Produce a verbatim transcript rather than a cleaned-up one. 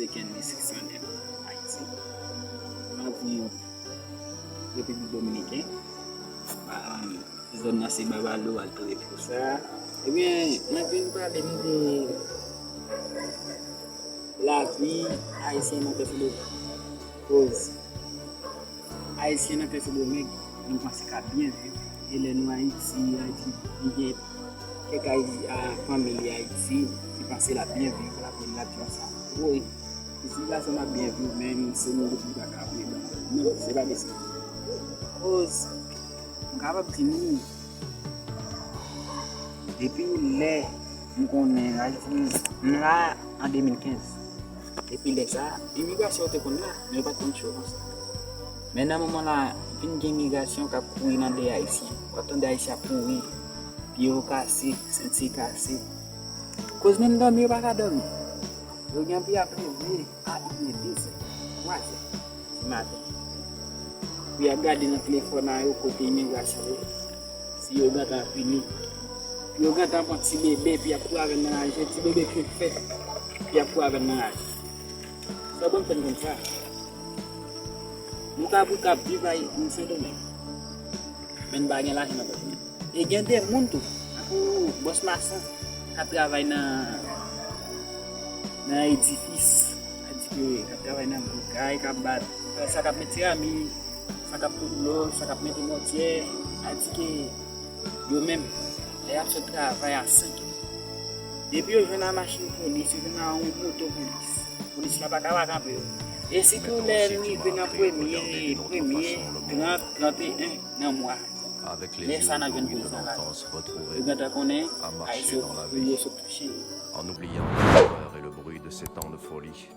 Kenley Sixanen Ayiti. M ap viv Repiblik Dominiken. Zòn nan se Babalo, Alto e Plousa. Ebyen, mwen vin pale nou de lavi ayisyen nan Tè Sendomeng. Koz ayisyen nan Tè Sendomeng, nou panse k ap byen viv. E lè nou Ayiti, Ayiti, li gen kèk Ayi-, a, fanmi li Ayiti, li panse l ap byen viv, l ap viv lavi konsa. Woy, si sitiyasyon m ap byen viv, men se moun ki pa ka vle ban mwen. Non, se pa de sa. Koz, m kapab di nou, depi lè m konnen Ayiti, m la an de mil kenz. Depi lè sa, imigrasyon yo te konn la, men yo pa t konn cho konsa. Men nan moman la, vin gen imigrasyon k ap kouri nan dèyè Ayisyen. W ap tande Ayisyen ap kouri, pye yo kase, senti kase. Koz menm dòmi yo pa ka dòmi. Yo gen anpil ap leve a inè, de zè, twa zè di maten. Pou y ap gade nan telefòn a yo kote imigrasyon ye. Si yo gentan vini. Pou yo gentan pran ti bebe, pou y ap kouri avè l nan raje, ti bebe k fèt, pou y ap kouri avè l nan raje. Sa w konn fè n konn sa? Nou ka pou k ap viv Ayiti, Sendomeng. Men n pa gen lajan nan pòch nou. E gen de moun tou, tankou bòs mason, k ap travay nan, nan edifis, sa di ke k ap travay nan boukay, k ap bat, sa k ap met serami, sa k ap poud blo, sa k ap mete mòtyè, sa di ke yo menm, lè y ap sot travay a senk è, depi yo jwenn a machin polis, yo jwenn a yon moto polis, polis la pa ka pa kanpe yo. E sitou lè n rive nan premye, premye, trant, trant e en nan mwa. Lè sa n ap jwenn polis nan lari. Yo gentan konnen Ayisyen yo sot touche yo. En oubliant les pleurs et le bruit de ces temps de folie.